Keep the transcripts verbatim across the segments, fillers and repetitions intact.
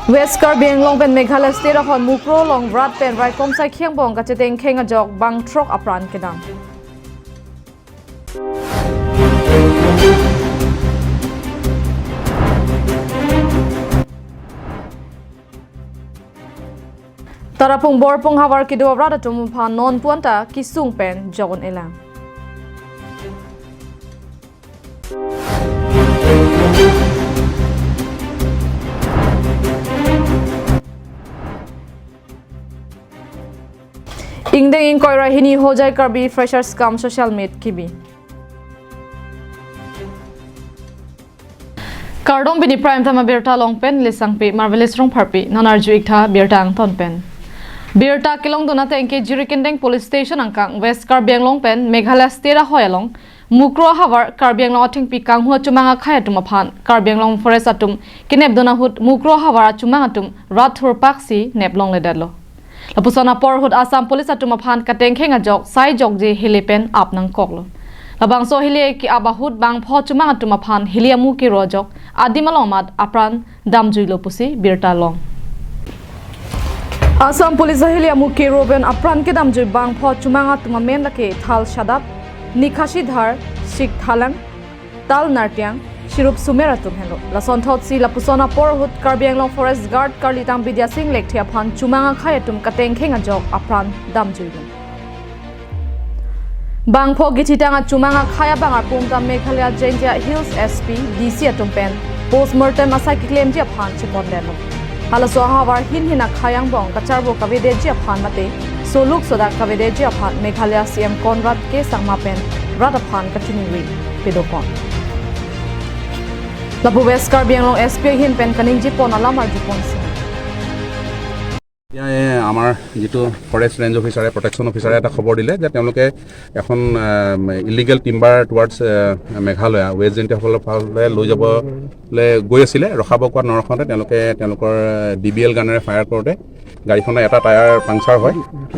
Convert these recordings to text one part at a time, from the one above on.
West Karbi Anglong pen Meghalaya State ahoi Mukroh along rat pen raikom saikhi angbong kachetengkheng ajok bang throk apran kedam. Tarapung Borpung havar kedo arat atum aphan non puanta kesung pen jok un-elang. Ingdeng ingkoi ra hini Hojai Karbi Freshers cum Social Meet kebi. Kardom, pini Prime Time abirta along pen Lisangpi Marvelous Rongpharpi. Non arju-ik tha birta angton pen. Birta kelongdun ateng ke Jirikindeng Police Station angkang West Karbi Anglong pen Meghalaya State ahoi along Mukroh havar Karbi Anglong athengpi kanghu achumang akhei atum aphan Karbi Anglong Forest atum kenepdun ahut Mukroh havar achumang atum rat thurpaksi neplongledetlo. Lapuson apor ahut Assam Police atum aphan katengkheng ajok saijokje hile pen ap nangkoklo. Labangso hile ke-ap ahut bangpho achumang atum aphan hile amu kero ajok adim along amat apran damjuilo pusi birta long. Assam Police ahile amu kero pen apran kedamjui bangpho achumang atum amen lake Thal Shadap, Nikhashi Dhar, Shik Thalang, Tal Nartiang, Shirup Sumer atum henlo. Lason thotsi lapuson apor ahut Karbi Anglong Forest Guard Karlitang Bidya Sing Lekthe aphan chumang akhei atum katengkheng ajok apran damjuilo. Bangpho kithitang achumang akhei abang arpum ta Meghalaya Jaintia Hills S P, D C atum pen postmortem asai keklemji aphan chepondetlo. Halaso ahavar hin hin akhei angbong kacharbo kavedeji aphan mate soluk sodak kavedeji aphan Meghalaya C M Conrad K Sangma pen rat aphan kachiningri pedopon. Lapu West Karbi Anglong S P ahin pen kaningjepon alam arjuponsi. এতিয়া এই আমাৰ যিটো forest range অফিচাৰে, প্ৰটেকশ্যন অফিচাৰে এটা খবৰ দিলে যে তেওঁলোকে এখন ইলিগেল টিম্বাৰ টুৱাৰ্ডছ মেঘালয়া ৱেষ্ট জেণ্টিয়াসকলৰ ফালে লৈ যাবলৈ গৈ আছিলে। ৰখাব কোৱাত নৰখাওঁতে তেওঁলোকে তেওঁলোকৰ ডি বি এল গানেৰে ফায়াৰ কৰোঁতে গাড়ীখনৰ এটা টায়াৰ পাংচাৰ হয়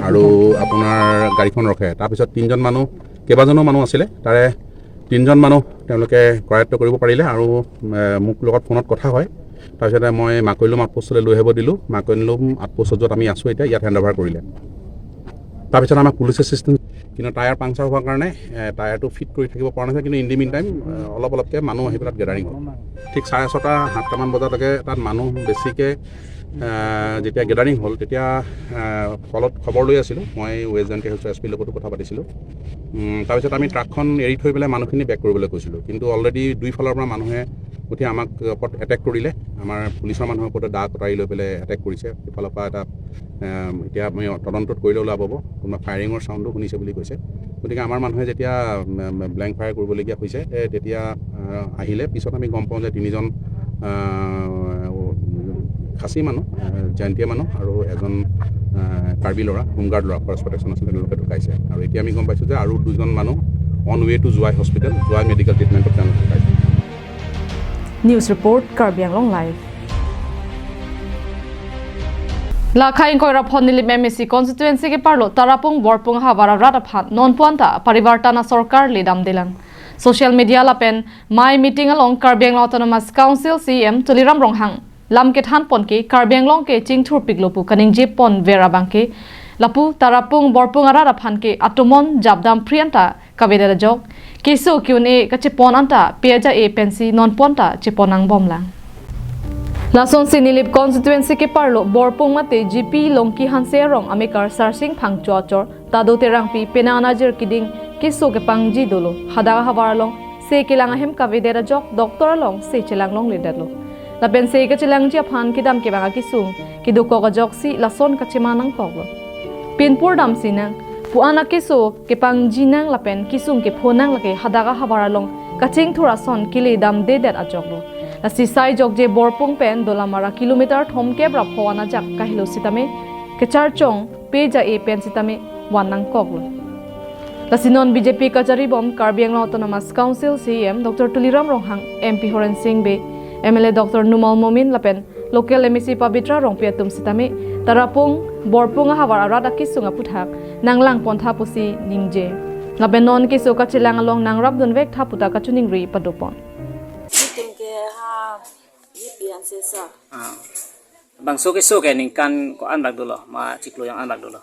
আৰু আপোনাৰ গাড়ীখন ৰখে। তাৰপিছত তিনিজন মানুহ, কেইবাজনো মানুহ আছিলে, তাৰে তিনিজন মানুহ তেওঁলোকে কৰায়ত্ব কৰিব পাৰিলে আৰু এ, মোক লগত ফোনত কথা হয়। তাৰপিছতে মই মাকৈলুম আউটপোষ্টলৈ লৈ আহিব দিলোঁ। মাকৈলুম আউটপোষ্টত য'ত আমি আছোঁ এতিয়া, ইয়াত হেণ্ড অভাৰ কৰিলে। তাৰপিছত আমাক পুলিচ এচিষ্টেঞ্চ, কিন্তু টায়াৰ পাংচাৰ হোৱাৰ কাৰণে এ, টায়াৰটো ফিট কৰি থাকিব পৰা নাছিল। কিন্তু ইন দি মিন টাইম অলপ অলপকৈ মানুহ আহি পেলাই গেডাৰিং হ'ল। ঠিক চাৰে ছটা সাতটামান বজালৈকে তাত মানুহ বেছিকৈ আহ, যেতিয়া গেডাৰিং হ'ল, তেতিয়া আহ, কলত খবৰ লৈ আছিলোঁ মই ৱেষ্ট জেণ্টিয়া হিলছৰ এছ পিৰ লগতো কথা পাতিছিলোঁ। উম, তাৰপিছত আমি ট্ৰাকখন এৰি থৈ পেলাই মানুহখিনি বেক কৰিবলৈ কৈছিলোঁ, কিন্তু অলৰেডি দুইফালৰ পৰা মানুহে উঠি আমাক ওপৰত এটেক কৰিলে। আমাৰ পুলিচৰ মানুহৰ ওপৰতে দা কটাৰী লৈ পেলাই এটেক কৰিছে। ইফালৰ পৰা এটা আহ, এতিয়া আমি তদন্তত কৰিলে ওলাব, কোনোবা ফায়াৰিঙৰ চাউণ্ডো শুনিছে বুলি কৈছে। গতিকে আমাৰ মানুহে যেতিয়া উম, ব্লেংক ফায়াৰ কৰিবলগীয়া হৈছে, এ, তেতিয়া আহ, আহিলে পিছত আমি গম পাওঁ যে তিনিজন আহ, খাচী মানুহ, আহ, জয়ন্তীয়া মানুহ আৰু এজন আহ, কাৰ্বি ল'ৰা, হোমগাৰ্ড ল'ৰা, ফৰেষ্ট প্ৰটেকশ্যন আছিল, তেওঁলোকে ঢুকাইছে। আৰু এতিয়া আমি গম পাইছোঁ যে আৰু দুজন মানুহ অন ৱে টু জোৱাই হস্পিটেল, জোৱাই মেডিকেল ট্ৰিটমেণ্টত তেওঁলোক ঢুকাইছে। News report, Karbi Anglong Live. Lakha ingkoi ra phongo Nilip M A C constituency keparlo Tarapung Borpung havar arat aphan non puanta parivartana sorkar le damdelang. Social media lapen mai meeting along Karbi Anglong Autonomous Council C E M Tuliram Ronghang lam kethan pon ke Karbi Anglong ke chingthurpiklo pu kaningje pon ver abang ke lapu Tarapung Borpung arat aphan ke atomon japdam phri anta kavedet ajok keso ke-un-e kachepon anta peja-e pensi non puanta chepon nangbomlang. Lasonsi Nilip constituency keparlo Borpung mate G P Longki Hanse arong amekar Sarsing Phangcho achor Tado Terangpi penang anajir keding keso kepangji dolo. Hadak ahavar along se kelang ahem kavedet ajok doctor along se chelang longledetlo. Lapen se kachelangji aphan kedam kevang akesung kedokok ajoksi lason kachema nangkoklo. Pinpur damsi nang, pu-an akeso kepangji nang lapen kesung kepho nang lake hadak ahavar along kachingthur ason kele damdedet ajoklo. Lasi saijokje Borpung pen Dolamara kilometer thomkep ra pho an ajak kahelo sitame kecharchong peja-e pen sitame van nangkoklo. Lasi non B J P kacharibom Karbi Anglong Autonomous Council C E M Doctor Tuliram Ronghang, M P Horen Sing Bey, M L A Doctor Numal Momin lapen local M A C Pabitra Rongpi atum sitame Tarapung Borpung ahavar arat akesung aputhak nanglang pontha pusi ningje. Lapen non keso kachelang along nangrapdun vek tha puta kachiningri padopon. Meeting ke ha, G P Hanse sir. Ah. Bangso keso ke ningkan ko-an bak dolo, ma chiklo jong an bak dolo?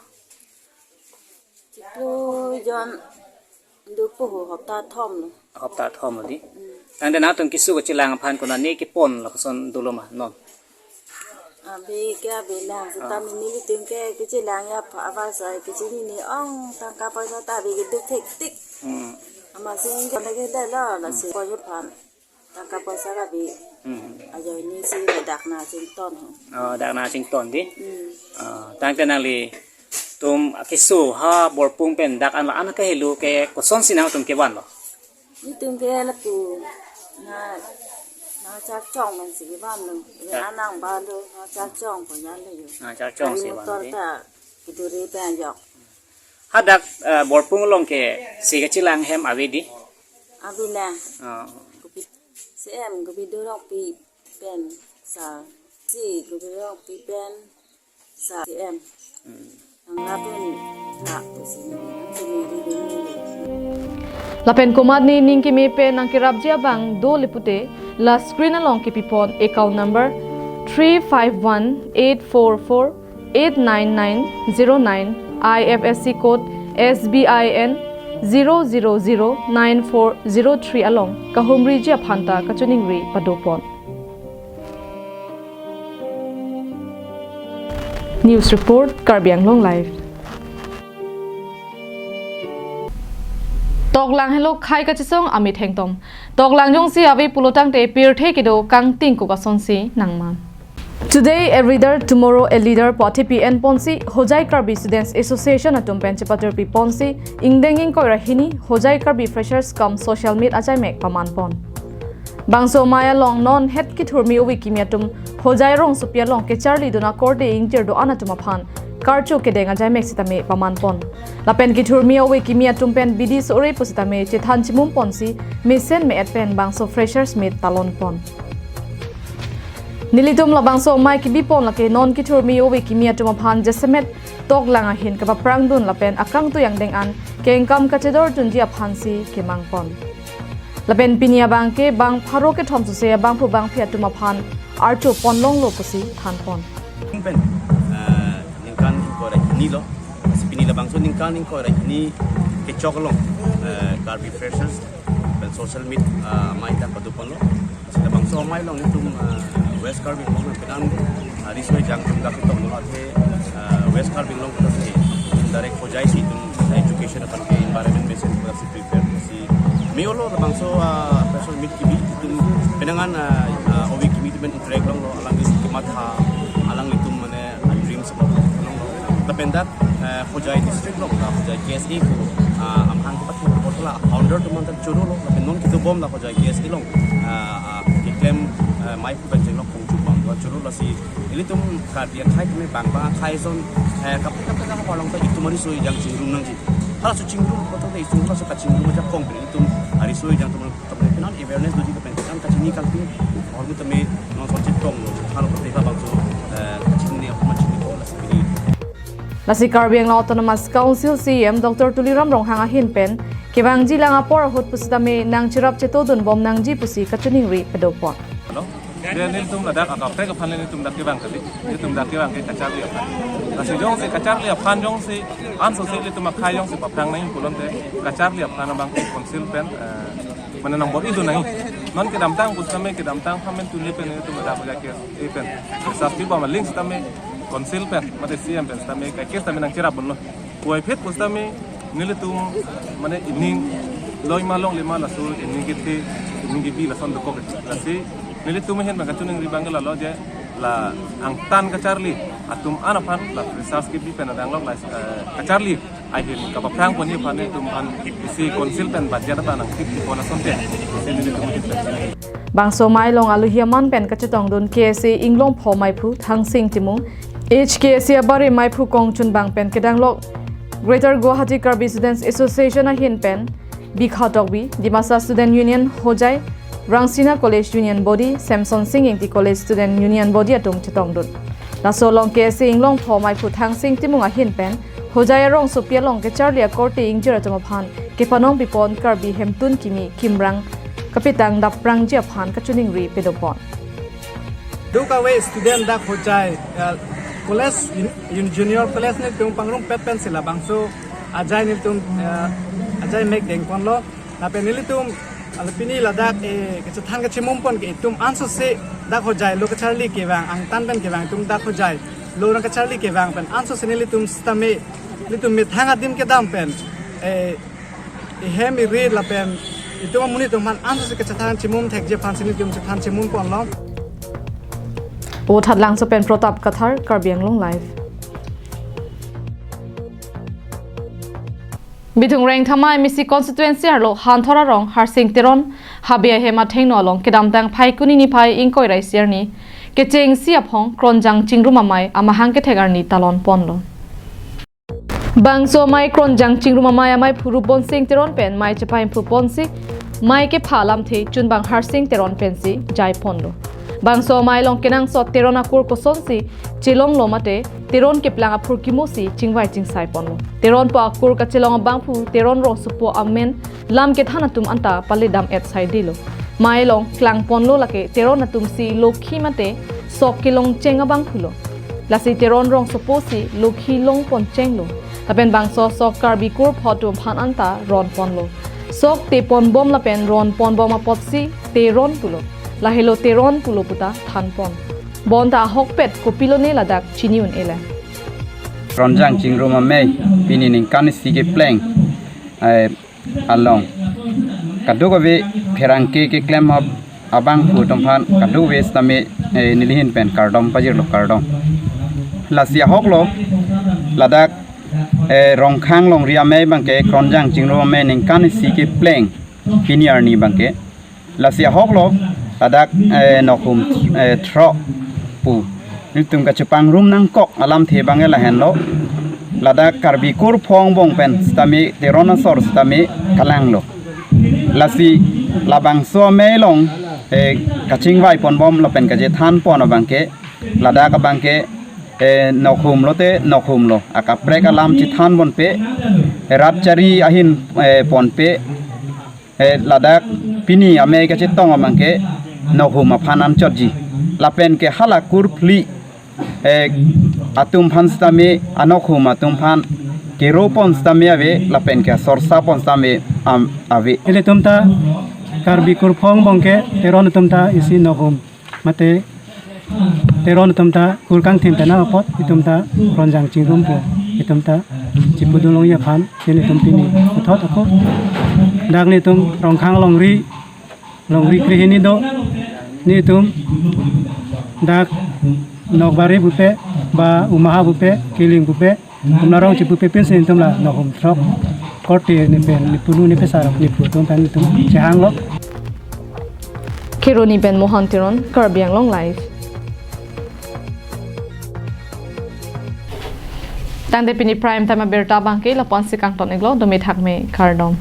Chiklo jong an dopo ho, hopta thom lo. Hopta thom lo di. Hmm. Tangte nangtum keso kachelang aphan konane kepon lo, koson dolo ma non? Abi ke abi lang, seta Ah. mini litum ke kachelang ya pha, apa sa kachini ni ong tangka poisa ta abi keduk thektik. Hmm. Amatsi ke lagi dalo, lasi Hmm. pon aphan tangka poisa abi. Hmm. Ajo ini si ladak na chington ho. Oh, dak na chington di. Hmm. Ah, tangte nanglitum keso ha Borpung pen dak an la-an kahelo ke kosonsi nangtum kevan lo? Itum ke lapu na, na chak chong man si kevan lo. Ya. Anang ba lo, na chak chong ko ya lo yo. Na chak chong Gari si van motor di. Ta keduri pen ajok. Hadak, eh, Borpung along ke si kachelang hem ave di? Ave na. Oh. Kopi C M Gobind Rongpi pen sa. Si Gobind Rongpi pen sa C M. Hmm. Ang lapun ta si ni, si ni, ni, ni, ni. Lapen komatne ning keme pen nangkerapji abang dole pute, la screen along kepipon account number three five one eight four four eight nine nine zero nine, I F S C code S B I N zero zero zero nine four zero three along kahumriji aphan ta kachiningri padopon. News report, Karbi Anglong Live. Toklang helo khei kachesong amethengtom. Toklang jongsi ave pulotangte pirthe kedo kangting ko kasonsi nangman. Today a reader, tomorrow a leader pu athipi enponsi Hojai Karbi Students Association atum pen chepatirpiponsi ingdeng ingkoi ra hini Hojai Karbi Freshers cum Social Meet ajaimek pamanpon. Bangso amei along non het kethurmi ove kimi atum Hojai rongsopi along kecharlidun akorte ingjir do-an atum aphan karcho kedeng ajaimek sitame pamanpon. Lapen kethurmi ove kimi atum pen bidi so-re pusitame chethan chimumponsi mesen me-et pen bangso Freshers Meet talonpon. Nelitum labangso amei kebipon lake non kethurmi ove kimi atum aphan jasemet toklang ahin kapaprangdun lapen akangtui angdeng an kengkam kachedordunji aphansi kemangpon. Lapen pini abangke bang pharo kethom suse abangphu bangphi atum aphan archo ponlonglo pusi thanpon. Pen, eh, ningkan ingkoi ra hini lo. Lasi pini labangso ningkan ingkoi ra hini kechok along, eh, Karbi Freshers pen Social Meet, eh, amei ta padoponlo. Lasi labangso amei along itum, eh, West Karbi Anglong pen an, eh, riso-ejang atum dak itum lo athe, eh, West Karbi Anglong pen si direct Hojai si itum education aphan ke environment mesen pen si prepare si. Mei-olo labangso, ah, Freshers Meet kebi itum penang an, ah, ah, ove kimi atum pen interact longlo, alangli kematha, alanglitum mane, ah, dreams longlo. Lapen dak, eh, Hojai district along, la Hojai K S A ko, ah, amahang kepathu apot la founder atum anta chorolo, lapen non kedobom la Hojai K S A along, ah, ah, keklem, eh, meiphu pen chenglok kongchubang dua choro lasi ilitum Karbi akhei keme bang bang akhei ason, eh, kaprek kaprek ahormu along ta itum ariso-ejang chingrum nangji. Halaso chingrum apot ta itum halaso kachingrum ajakong pen itum ariso-ejang atum tame penan awareness doji lapen kan kachini kangting ahormu tame non son chetonglo. Halaso pate labangso, eh, kachini ahormu chiniko lasi pini. Lasi Karbi Anglong Autonomous Council C E M Doctor Tuliram Ronghang ahin pen kevangjilang apor ahut pusitame nangcherap chetodunbom nangji pusi kachiningri padopon. Hello. Dia nelitum ladak akaprek aphan nelitum dak kevang kali. Nelitum dak kevang ke kacharli aphan. Lasi jongsi kacharli aphan jongsi ansose ilitum akhei jongsi paphrang nangji pulote kacharli aphan abang council pen, eh, mane nangbor-idun nangji. Non kedamtang pusitame kedamtang aphan pen tuli pen nelitum ladak Hojai K S A pen. Sasti ba maling sitame council pen, mate C E M pen sitame, kaiketa sitame nangcherapdunlo. Puvoiphit pusitame nelitum mane ining loi ma longle ma laso ining kethe, ining kebi lason dokok. Lasi nelitum ahin pen kachiningri abang ke lalo je la angtan kacharli atum an aphan la Freshers kebi pen adanglok la, eh, kacharli ahin kapaphrangponji aphan nelitum aphan isi council pen budget ta nangthik pon asonte. Isi nelitum ahin pen. Bangso amei along alohi aman pen kachetongdun K S A Inglongpho meiphu Thangsing Timung, H K S A abari meiphu kongchunbang pen kedanglok Greater Guwahati Karbi Students Association ahin pen Bikha Tokbi, Dimasa Student Union Hojai, Rangsina College Union Body, Samson Sing Ingti College Student Union Body atum chetongdun. Laso along K S A Inglongpho meiphu Thangsing Timung ahin pen Hojai arongsopi along kecharli akorte ingjir atum aphan kepanong pipon Karbi hemtun kimi kimrang kapetang daprangji aphan kachiningri padopon. Duk ave student dak Hojai, eh, college, un-, un-, junior college nelitum pangrumpet pensi labangso ajai nelitum, eh, ajai mek dengponlo. Lapen nelitum, ala pini ladak, eh, kachethan kachemumpon ke itum ansose dak Hojai lo kacharli kevang, angtan pen kevang itum dak Hojai lo nangkacharli kevang pen ansose nelitum sitame, nelitum methang adim kedam pen, eh, ihem iri lapen itum amonit atum aphan ansose kachethan chemum thekji aphansi nelitum chethan chemunponlo. Pu Thatlangso pen Pratap Kathar, Karbi Anglong Live. Bithung Rengthama M A C constituency arlo Hanthor arong Harsing Teron habe ahem athengno along kedamtang Phaikuni niphai ingkoi ra isi arni kechengsi aphong Kronjang Chingrum Amei amahang kethek arni talon ponlo. Bangso amei Kronjang Chingrum Amei amei phuru Bonsing Teron pen mei chepahimphu ponsi mei kepha alamthe chunbang Harsing Teron pensi jai ponlo. Bangso amei along kenangsot Teron akur kosonsi chelonglo mate Teron keplang aphurkimosi chingvai chingsai ponlo. Teron pu akur kachelong abangphu Teron rongsopo amen lam kethan atum anta pale dam-et saidelo. Mei along klang ponlo lake Teron atumsi lokhi mate sok kelong cheng abangphulo. Lasi Teron rongsoposi lokhi long pon chenglo. Lapen bangso sok Karbi kurpho atum aphan anta ron ponlo. Sok te ponbom lapen ron ponbom apotsi Teron pulo. Lahelo Teron pulo puta than pon. Bonta ahokpet kopilone ladak chini un-ele. Kronjang Chingrum Amei pini ningkan isi kepleng, eh, along kadokave pherangke keklem ab-, abangphu atum aphan kadokave sitame, eh, nelihin pen kardom pajirlo, kardom. Lasi ahoklo ladak, eh, Rongkhang Longri Amei abangke Kronjang Chingrum Amei ningkan isi kepleng pini arni abangke. Lasi ahoklo ladak, eh, nokhum, eh, throk pu nelitum kachepangrum nangkok alamthe abangke lahenlo. Ladak Karbi kurpho angbong pen sitame Teron asor sitame kalanglo. Lasi labangso amei along, eh, kachingvai ponbom lapen kachethan pon abangke ladak abangke, eh, nokhum lote nokhumlo, akaprek alam chethan ponpe, rat chari ahin, eh, ponpe, eh, ladak pini amei kachetong abangke nokhum aphan anchotji. Lapen ke hala kurphli, eh, atum aphan sitame, anokhum atum aphan kero pon sitame ave, lapen ke sorsa pon sitame, am, ave. Ilitum ta Karbi kurpho angbong ke Teron atum ta isi nokhum mate Teron atum ta kur kangthim pen apot itum ta Kronjang Chingrum pu itum ta chipudun longji aphan nelitum pini puthot ako. Dak nelitum Rongkhang Longri, Longri krehini do, nelitum dak Nokbari pupe, ba Umaha pupe, Kiling pupe, kumlarong chipupe pensi nelitum la nokhum throk korte nepen nepunu nepesarok nephu atum pen nelitum chehanglo. Kheroni pen Mohan Teron, Karbi Anglong Live. Tangte pini prime time abirta abangke lapu-ansi kangton-iklo, dome thakme, kardom.